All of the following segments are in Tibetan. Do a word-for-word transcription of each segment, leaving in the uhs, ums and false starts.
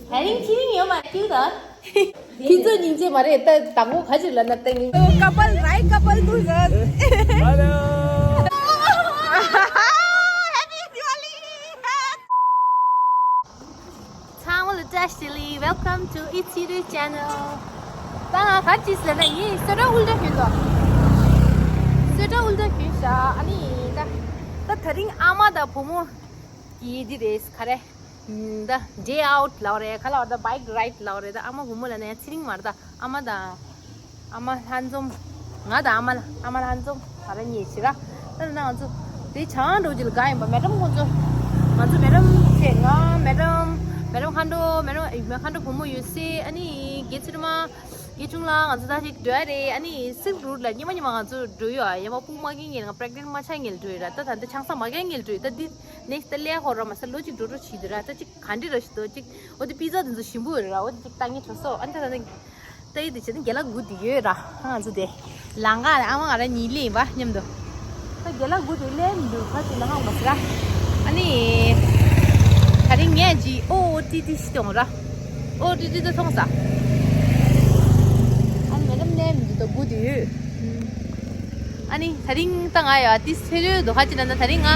ད་རིང་ཚེ་རིང་ཡོད་མ་རེད་ཀྱུ་ད། ཁྱེད་ཚོ་སྙིང་རྗེ་མ་རེད་ད། དང་པོ་ག་ཅིག་ལབ་ན་ད་ངས། Couple, right couple to us. Hello. Happy Diwali. ཚང་མ་ལ་བཀྲ་ཤིས་བདེ་ལེགས། Welcome to Itsiru channel. ད་ང་ག་ཅིག་ཟེར་ན་ངས་སོ་ཏྲ་ཨུལ་ཏྲ་གྱོན་འདུག་སོ་ཏྲ་ཨུལ་ཏྲ་གྱོན་ཤག་ཨ་ནི་ད་ད་ད་རིང་ཨ་མ་དང་བུ་མོ་གི་འདི་རེད་ག་རེ། ད་day out ལབ་རེད་ག་ལབ་ད་bike ride ལབ་རེད། ད་ཨ་མ་བུ་མོ་ལབ་ན་ཡང་ཚེ་རིང་མ་རེད། ད་ཨ་མ་དང་ཨ་མ་ལྷན་འཛོམས། ང་དང་ཨ་མ་ལ་ཨ་མ་ལྷན་འཛོམས་ག་རེ་ཉེ་ཞིག་ར། ད་ན་ང་ཚོ་དེ་ཆང་འགྲོ་རྒྱུ་ལ་དགའ་ཡིན་པ་madam ཁོང་ཚོ། ང་ཚོ་madam ཆེ་ང་madam madam མཁའ་འགྲོ་madam མཁའ་འགྲོ་བུ་མོ་ཡོད་སྲིད་ཨ་ནི་དགེ་ཚུལ་མ་དགེ་ཆུང་ལ་ང་ཚོ་ད་ཞིག་འགྲོ་ཡ་རེད། ཨ་ནི་སིལ་རུ་ལ་ཉི་མ་ཉི་མ་ང་ཚོ་འགྲོ་ཡོད་ཨ། ཡ་མ་སྤུ་མ་གི་ངེལ་ང་pregnant མ་ཆགས་ངེལ་འགྲོ་ཡོད་ར། ད་ད་འདི་ཆང་ས་མ་གི་ངེལ་འགྲོ་ཡོད། ད་འདི་next ད་ལས་ཧོ་ར་མ་ས་ལོ་གཅིག་འགྲོ་འགྲོ་བྱེད་འདི་ར། ད་གཅིག་ག་འདྲི་ར་ཞིག་འདུག་གཅིག་འོ་དེ་པི་ཛ་དེ་ཚོ་ཞིམ་པོ་ཡོད་ར། འོ་དེ་གཅིག་ལྟ་ངེས་བྱོས་སོ། ཨ་ནི་ད་ད་འདི་ལྟ་ཡི་དེ་བྱེད་ན་རྒན་ལགས་སྒུག་བསྡད་ཡོད་ར། ང་ཚོ་དེ་ལང་ཀ་ཨ་མ་ང་ར་གཉིས་སླེབས་ཡིན་པ་མཉམ་དུ། ད་རྒན་ལགས་སྒུག་བསྡད་སླེབས་མི་འདུག་ག་ཅིག་ལ་ཧང་མ་སི་ར། ཨ་ནི་ད་རིང་ངས་ཅི་ཨོ་ཨོ་ཏི་ཏི་ཞིག་བཏང་ར། ཨོ་ཏི་ཏི་ད་མཐོང་ས། ཨ་ནི་མེ་ཌམ་སླེབས་མི་འདུག་ད་སྒུག་བསྡད་ཡོད། ཨ་ནི་ད་རིང་ད་ང་ཡ་ཏི་སེ་ལོས་འདུག་ག་ཅིག་ན་ད་ད་རིང་ང་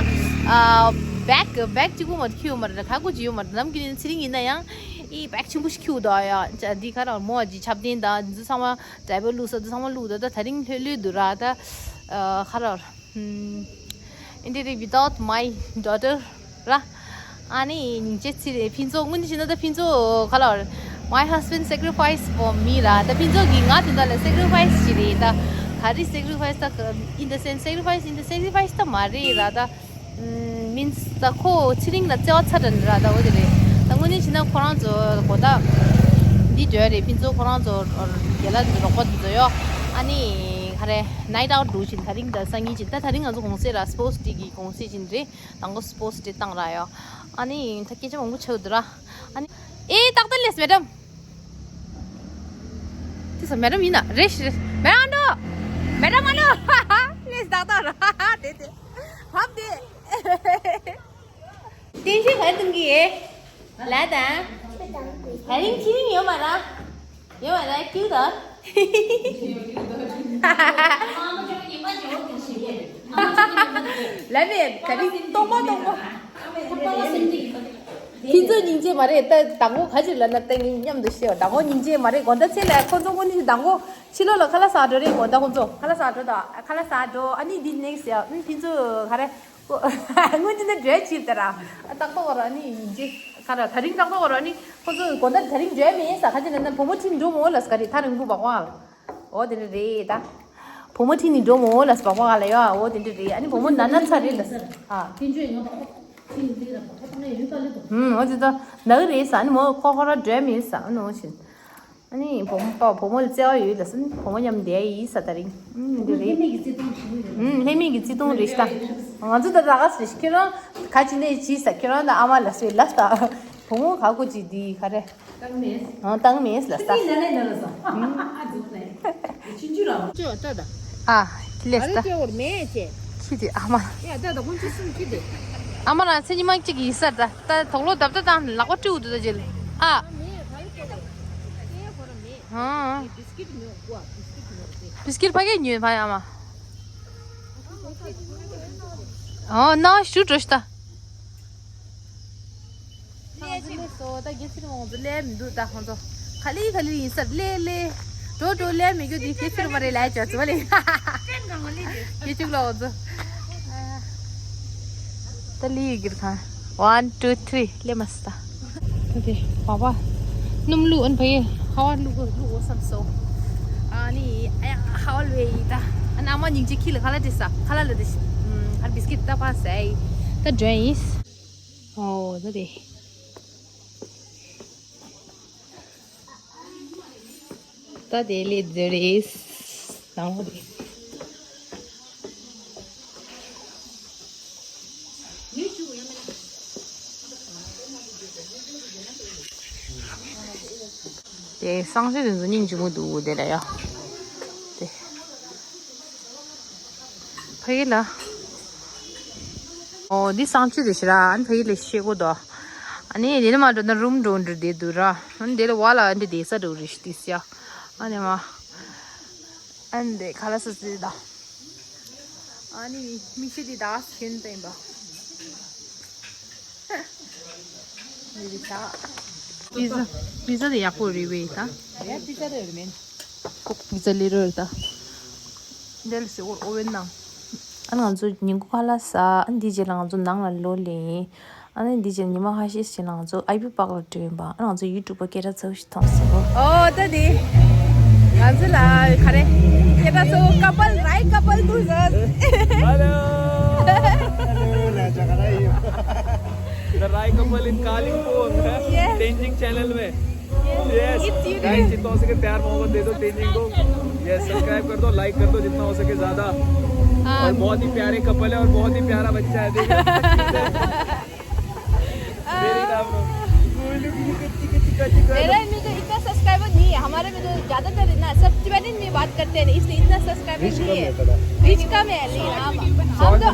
ཨ་བེག་བེག་གཅིག་པུ་མ་གཏོགས་ཁྱེར་ཡོད་མ་རེད། ག་གོ་ཅི་ཡོད་མ་རེད། ནམ་རྒྱུན་ཚེ་རིང་ཡིན་ན་ཡང་ཨི་བེག་ཆེན་པོ་ཞིག་ཁྱེར་འདུག་ཡ། ཅ་འདི་ག་ར་མོ་ཨ་ཅི་ཆབ་ལྡན་དང་འདི་ཚང་མ་ཌའི་པར་བླུགས་ས་འདི་ཚང་མ་བླུགས་འདུག་ད་ད་རིང་ལྷོད་ལྷོད་འདུག་ར། ད་ཨ་ག་ར་ཨིན་དེ་རེད། Without my daughter ར། ཨ་ནི་སྙིང་རྗེ་ཚེ་རིང་ཕུན་ཚོགས་དངོས་གནས་བྱས་ན་ད་ཕུན་ཚོགས་ག་ལ་བར། My husband sacrifice for me ར། ད་ཕུན་ཚོགས་ཀྱིས་ང་དེ་འདྲ་ལ་sacrifice བྱས་རེད་ད། ག་རེ་sacrifice ད་in the sense sacrifice in the sacrifice ད་མ་རེད་ར་ད། means ད་ཁོ་ཚེ་རིང་ལ་བརྩེ་བ་ཚ་དྲགས་ར་ད་འོ་དེ་རེད། ད་དངོས་གནས་བྱས་ན་ཁོ་རང་ཚོ་དགོང་དག་འདི་འདྲ་རེད། ཕུན་ཚོགས་ཁོ་རང་ཚོ་རྒན་ལགས་འདི་རོགས་པ་འདི་ཚོ་ཡོད། ཨ་ནི་ག་རེ་night out འགྲོ་བཞིན་ད་རིང་ད་སང་ཉིན་བཞིན་ད་ད་རིང་ང་ཚོ་གུང་སེང་ར་sports day གི་གུང་སེང་བཞིན་རེད། དང་པོ་སི་པོར་ཊི་ཌེ་བཏང་ར་ཡོད། ཨ་ནི་ད་སྐད་ཆ་མང་པོ་ཆགས་འདུག་ར། ཨ་ནི་ཨེ་ཏག་ཏག་ལེས་མེ་ཌམ། དེ་ས་མེ་ཌམ་ཡིན་ན་རེད་ཤི་རེད། མེ་ཌམ་ཨ་ལོ། མེ་ཌམ་ཨ་ལོ། ལེས་ཏག་ཏག་ར། དེ་དེ་ཧབ་དེ། བསྟན་བཤིག་ག་གཏོང་གི་ཡེ། ལ་དང་། ད་རིང་ཕྱི་རིང་ཡོད་མ་ར། ཡོད་མ་ར་ཀྱུ་ད། ལ་ནས་ད་རིང་སྟོང་པ་སྟོང་པ། ཁྱེད་ཚོ་སྙིང་རྗེ་མ་རེད་ད། དང་པོ་ག་ཅིག་ལབ་ན་ད་ངས་མཉམ་དུ་བཤད་པ། དང་པོ་སྙིང་རྗེ་མ་རེད། དགོང་དག་ཚེ་ལ་ཁོ་ཚོ་དངོས་གནས་དང་པོ་ཕྱི་ལོགས་ལ་ཁ་ལག་ཟ་འགྲོ་རེད། དགོང་དག་ཁོ་ཚོ་ཁ་ལག་ཟ་འགྲོ་དང་ཁ་ལག་ཟ་འགྲོ། ཨ་ནི་འདི་next ཡ་ཨ་ནི་ཕྱི་ཚོ་ག་རེ། དངོས་གནས་ནི་འགྲོས་ཕྱིར་ལྟ་ར། ཏག་ཏག་བར་ཨ་ནི་ཡིན་གྱི། ཁ་ར་ད་རིང་ཏག་ཏག་བར་ཨ་ནི་ཁོ་ཚོ་དགོང་དག་ད་རིང་འགྲོས་མེད་ས་ཁ་ཅིག་ན་ན་བུ་མོ་ཁྲིད་འགྲོ་མོ་ལ་ས་ག་རེ་ཐ་རིང་པོ་བག་བག་ལ། འོ་དེ་འདྲ་རེད་ད། བུ་མོ་ཁྲིད་ནི་འགྲོ་མོ་ལ་ས་བག་བག་ལ་ཡ་འོ་དེ་འདྲ་རེད། ཨ་ནི་བུ་མོ་ན་ན་ཚ་རེད་ལ་ས། ཨ། ཧུམ་འོ་དེ་ད་ན་གི་རེད་ས། ཨ་ནི་མོ་ཁོ་ཁོ་ར་འགྲོས་མེད་ས། ཨ་ནི་འོ་བཞིན། ཨ་ནི་བུ་མོ་པ་བུ་མོ་ལ་བརྩེ་བ་ཡོད་ལ་སོང་བུ་མོ་མཉམ་བསྡད་ཡིན་ས་ད་རིང་། ཨུམ་འདི་རེད། ལྷད་མེད་ཀྱི་བརྩེ་དུང་ཞིག་རེད། ཨུམ་ལྷད་མེད་ཀྱི་བརྩེ་དུང་རེད་ཤག་ང་ཚོ་ད་ད་ག་ཟེར་ཁྱེད་རང་ག་ཅི་ནས་ཅི་ས་ཁྱེད་རང་ད་ཨ་མ་ལ་སོས་ལ་ས་བུ་མོ་ག་གོ་ཅི་འདི་ག་རེ། བཏང་མེད། ཨང་བཏང་མེད་ལ་ས། ཨ་ཙི་ལ་ལ་ལ་ལ་ས། ཨ་ཙི་ལ་ལ། ཅོ་ད་ད། ཨ། ཁི་ལེ་ཨ་རེ་ས་ད། ཅོ་བར་མེད་ཅེ། ཁྱི་དེ་ཨ་མ། ཡ་ད་ད་ཁོང་ཚོ་གསུམ་ཁྱི་དེ། ཨ་མ་རང་མཚན་ཉི་མ་གཅིག་ཡིན་ས་ད་ད་དོག་ལོ་བརྡབ་ད་དང་ལག་པ་བཀྲུ་འདུག་ད་ཅེ་ལ། ཨ། མེད་ད་ཡོད་ཅོ་བར་མེད། ཨ། བི་སི་ཀིཊ་མེད་གོ་བ་བི་སི་ཀིཊ་མེད་རེད། བི་སི་ཀིཊ་ཕ་གིར་ཉོས་ཕ་ཡ་མ། ཨོ་ན་ཞུ་འགྲོ་ཤི་ད། ལས་ཅི་ལས་སོ་ད་གེ་སི་རི་མང་ཚོ་ལས་མི་འདུག་ད་ཁོང་ཚོ་ག་ལི་ག་ལི་ཡིན་ས་ལས་ལས་འགྲོ་འགྲོ་ལས་མི་རྒྱུ་དེ་གེ་སི་རི་མ་རེད་ལས་ཅོ་ཚོ་ལས་གེ་ཅུག་ལ་འོ་ཚོ། ད་ལི་ཡི་གིར་ཁང་། One, two, three. ལེ་མ་སི་ད། ད་དེ་བ་བ། སྣུམ་བླུགས་ཨན་བ་ཡེ། ཧ་བ་བླུགས་བླུགས་འོ་བསམ་སོ། ཨ་ནི་ཨ་ཡ་ཧ་བ་ལུ་ཡེ་ཡི་ད། ཨ་ན་མ་སྙིང་རྗེ་ཁྱི་ལ་ཁ་ལ་དྲི་ས་ཁ་ལ་ལ་དྲི་ཤི། ཨ་བི་སི་ཀིཊ་ད་ཕ་ཟ་ཡི། ད་འདྲ་ཡིན། ཨོ་ད་དེ། ད་དེ་ལས་དེ་རེད། དང་པོ་རེད། དེ་སང་ཞོགས་དེ་ཚོ་སྙིང་རྗེ་མོ་འདུག་དེ་ལ་ཡ། དེ། ཕ་གི་ལ། ཨོ་འདི་སང་ཞོགས་དེ་ཤི་ར་ཨན་ཕ་གི་ལ་ཤེས་གོ་དོ། ཨ་ནི་དེ་ནས་མར་འགྲོ་ན་རུམ་འགྲོ་འགྲོ་བསྡད་འདུག་ར། ཨ་ནི་དེ་ལ་བ་ལ་ཨ་འདི་བསྡད་ས་འགྲོ་རེད་ཤག་དེ་སི་ཡ། ཨ་ནི་མ། ཨ་ནི་དེ་ཁ་ལག་ཟ་ཟེར་ད། ཨ་ནི་མིག་ཤེལ་དེ་ད་གྱོན་བསྡད་ཡིན་པ། འདི་རེད་ཤག་པི་ཛ། པི་ཛ་དེ་ཡག་པོ་རེད་པས་ད། ཡ་པི་ཛ་དེ་རེད་མིན། ཀོག་པི་ཛ་ལེ་རོ་རེད་ད། འདི་ལ་ཟེར་ཨོ་ཝེན་ནང་། ཨ་ང་ཚོ་ཉིན་གུང་ཁ་ལག་ཟ། ཨ་འདི་རྗེས་ལ་ང་ཚོ་ནང་ལ་ལོག་ལེ་ཡིན། ཨ་ནི་འདི་རྗེས་ཉི་མ་ཁ་ཤས་ཤིག་ལ་ང་ཚོ་ཨའི་བི་པཱག་ལ་འགྲོ་ཡིན་པ། ཨ་ང་ཚོ་ཡུ་ཊུབ་པ་སྐད་གྲགས་ཚ་པོ་ཞིག་མཐོང་སོང་། ཨོ་ད་དེ། ང་ཚོ་ལ་ག་རེ། སྐད་གྲགས་ཚ་པོ་ཀ་པལ་རའི་ཀ་པལ་ཏུ་ཟ། Hello. The Rai couple in Kalimpong. Yes. Tenzing channel में। Yes. It's you. Guys, जितना हो सके प्यार मोहब्बत दे दो तेंजिंग को। Yes, subscribe कर दो, लाइक कर दो, जितना हो सके ज्यादा। हाँ। और बहुत ही प्यारे कपल है और बहुत ही प्यारा बच्चा है, देखो। मेरे नाम मेरा में तो इतना सब्सक्राइबर नहीं है, हमारे में तो ज्यादातर ना सब टिबेटन में बात करते हैं, इसलिए इतना सब्सक्राइबर नहीं है। रिच कम है, नहीं, हाँ, हम तो,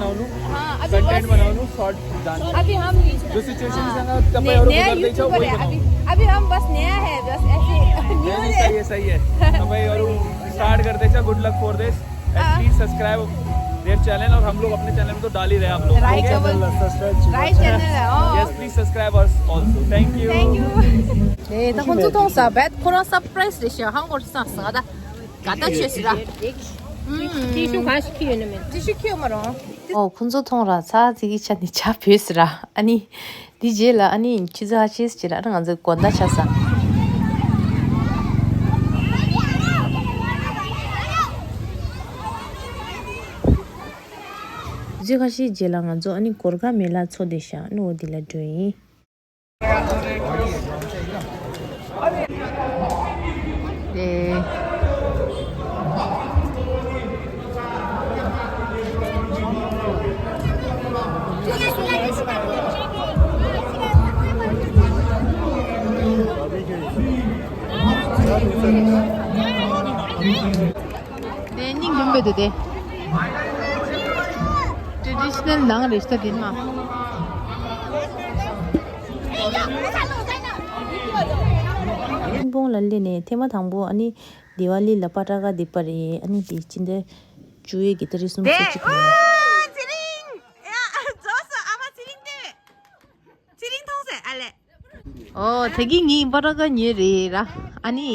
हाँ, अभी कंटेंट बनाउनु। Short dance. अभी हम जो सिचुएसन सँग तपाईंहरू नयाँ युट्युबर है। अभी, अभी हम बस नया है, बस ऐसे न्यू है। सही है, सही है। तपाईंहरू स्टार्ट गर्दैछ। Good luck for this. And please subscribe their channel। और हम लोग अपने चैनल में तो डाल ही रहे आप लोग। राई चैनल। राई चैनल है। Yes, please subscribe us also. Thank you. Thank you. A, ད་ཁོང་ཚོ་མཐོང་ས་བེད་ཁོ་རང་སར་པ་རའི་སི་རེད་ཤག་ཧང་གོ་སང་ས་ད་ག་ད་ཆོས་སི་ར། ཏི་ཤུ་ག་ཤི་ཁི་ཡོད་ནི་མེད། ཏི་ཤུ་ཁི་ཡོད་མ་རུང་། ཨོ་ཁོང་ཚོ་མཐོང་ར་ཚ་ཚིག་གི་ཆ་ནི་ཆ་བོད་སི་ར། ཨ་ནི་དེ་རྗེས་ལ་ཨ་ནི་ཆུ་ཚ་ཆེས་ཅི་ར་ང་ཚོ་དགོན་ད་ཆ་ས། ཆུ་ཚ་ཁ་ཤས་རྗེས་ལ་ང་ཚོ་ཨ་ནི་གོར་ཁ་མེ་ལ་ཚོ་དེ་ཤ་ཨ་ནི་འོ་དེ་ལ་འགྲོ་ཡིན། དེ་སྙིང་རྗེ་མོ་འདུག་དེ། ཊེ་ཌི་ཤི་ནལ་ནང་རེད་ཤག་དེ་ནི་མ། ཧོང་ཀོང་ལ་སླེབས་ནས་ཐེངས་མ་དང་པོ་ཨ་ནི་དི་ཝ་ལི་ལ་པ་ཏྲ་ཀ་འདེབས་པ་རེད། ཨ་ནི་དེ་སྤྱི་ཟླ་བཅུ་པའི་གི་ཏ་རིག་སུམ་ཅུ་སོ་གཅིག་རེད། ཚེ་རིང་། ཡ། རྫོགས་སོང་། ཨ་མ་ཚེ་རིང་ལྟོས། ཚེ་རིང་མཐོང་ཟེར་ཨ་ལས། ཨོ་ད་གིན་ངས་པ་ཏྲ་ཀ་ཉོས་རེད་ར། ཨ་ནི་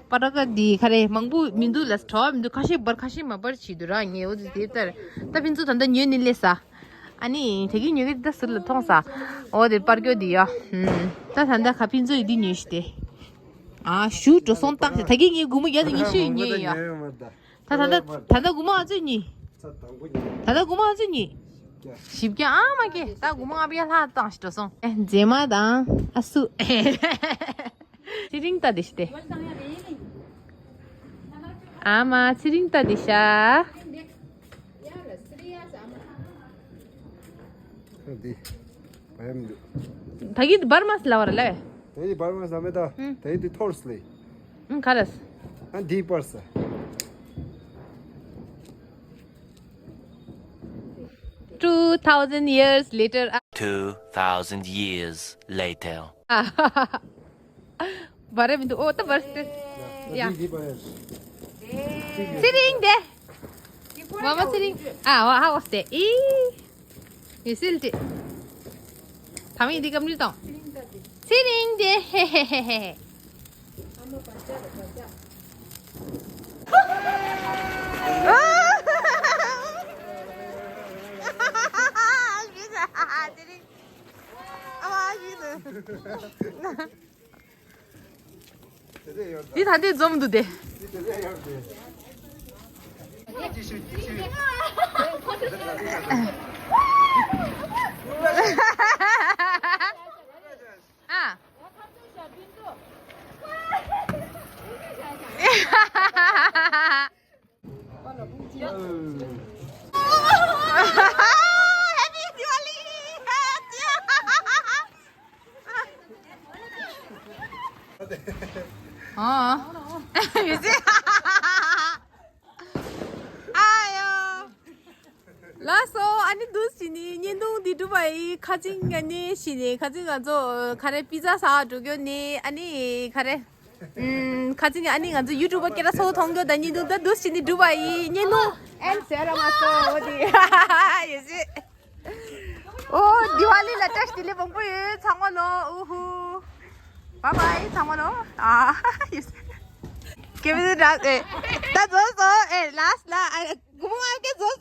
པ་ཏྲ་ཀ་འདི་ག་རེ་མང་པོ་མི་འདུག་ལ། གྲོགས་མི་འདུག་ཁ་ཤས་འབར་ཁ་ཤས་མ་འབར་བྱས་འདུག་ར། ངས་འོ་དེ་དེ་ལྟར་ད་ཕན་ཚུན་ད་ལྟ་ཉོས་ནི་སླེབས་ས། ཨ་ནི་ད་གིན་ཉོས་གི་ད་ཟུར་ལ་མཐོང་ས། ཨོ་དེ་པར་སྐྱོ་འདི་ཡ། ད་ད་ལྟ་ཁ་ཕན་ཚུན་འདི་ཉོས་ཤི་སྟེ། ཨ་ཞུ་འགྲོ་སོང་བཏང་ཤི། ད་གིན་ངས་སྒོར་མོ་བརྒྱ་དང་ཉི་ཤུ་ཉོས་ཡ། ད་ད་ད་ད་ད་སྒོར་མོ་ཨ་ཙི་གཉིས། ད་ད་སྒོར་མོ་ཨ་ཙི་གཉིས། བཞི་བརྒྱ་ཨ་མ་ཀེ། ད་སྒོར་མོ་ལྔ་བརྒྱ་ལྷག་བཏང་ཞིག་འགྲོ་སོང་། ཨེ་མཛེས་མ་དང་ཨ་སུ། ཚེ་རིང་ལྟ་དེ་ཤི་སྟེ། ཨ་མ་ཚེ་རིང་ལྟ་དེ་ཤ། འདི། ད་གི་འབར་མ་སི་ལ་བར་ལ་བས། ད་གི་འབར་མ་སི་ལ་མེད་ད། ད་གི་འདི་ཐོར་སི་ལེ། ཨང་ག་རེ། ཨ་འདི་པར་ས། Two thousand years later. Two thousand years later. འབར་རེ་མི་འདུག་ཨོ་ད་འབར་སི་ཏེ། ཡ། ཚེ་རིང་དེ། མ་མ་ཚེ་རིང་། ཨ་ཨ་ཨ་ཨོ་སྟེ་ཨི། ཡེ་སིལ་ཏེ། ཐ་མི་འདི་ཀམ་ནི་དང་། ཚེ་རིང་དེ། ཧེ་ཧེ་ཧེ་ཧེ། འདི་ད་འདི་འཛོམས་འདུག་དེ། ཨ། Happy Diwali! ཨ། ཡོད་ཚེ། ཨ་ཡོ། ལགས་སོ། ཨ་ནི་འདུག་སེ་ནི་བརྙན་ཐུང་འདི་གྲུབ་པ་ཡི་ཁ་ཅིག་ཨ་ནི་ཤི་ནི་ཁ་ཅིག་ང་ཚོ་ག་རེ་པི་ཛ་ཟ་བ་འགྲོ་རྒྱུ་ནི་ཨ་ནི་ག་རེ། ཨུམ། ཁ་ཅིག་ཨ་ནི་ང་ཚོ་ཡུ་ཊུབ་པ་སྐད་གྲགས་ཚ་བོ་མཐོང་རྒྱུ་ད་བརྙན་ཐུང་ད་འདུག་སེ་ནི་གྲུབ་པ་ཡི་བརྙན་ཐུང་ཨེན་ཟེར་ར་མ་སོང་འོ་དེ་ཡོད་ཤི། ཨོ་དི་ཝ་ལི་ལ་བཀྲ་ཤིས་བདེ་ལེགས་མང་པོ་ཡོད་ཚང་མ་ལོ། ཨུ་ཧུ། བཱའི་བཱའི་ཚང་མ་ལོ། ཨ་ཡེས། ཀེ་བི་ར་ཨེ། ད་ཛོ་ཛོ་ཨེ་ལཱསི་ལ་ཨ་གུ་མོ་ཨ་ཀེ་ཛོ།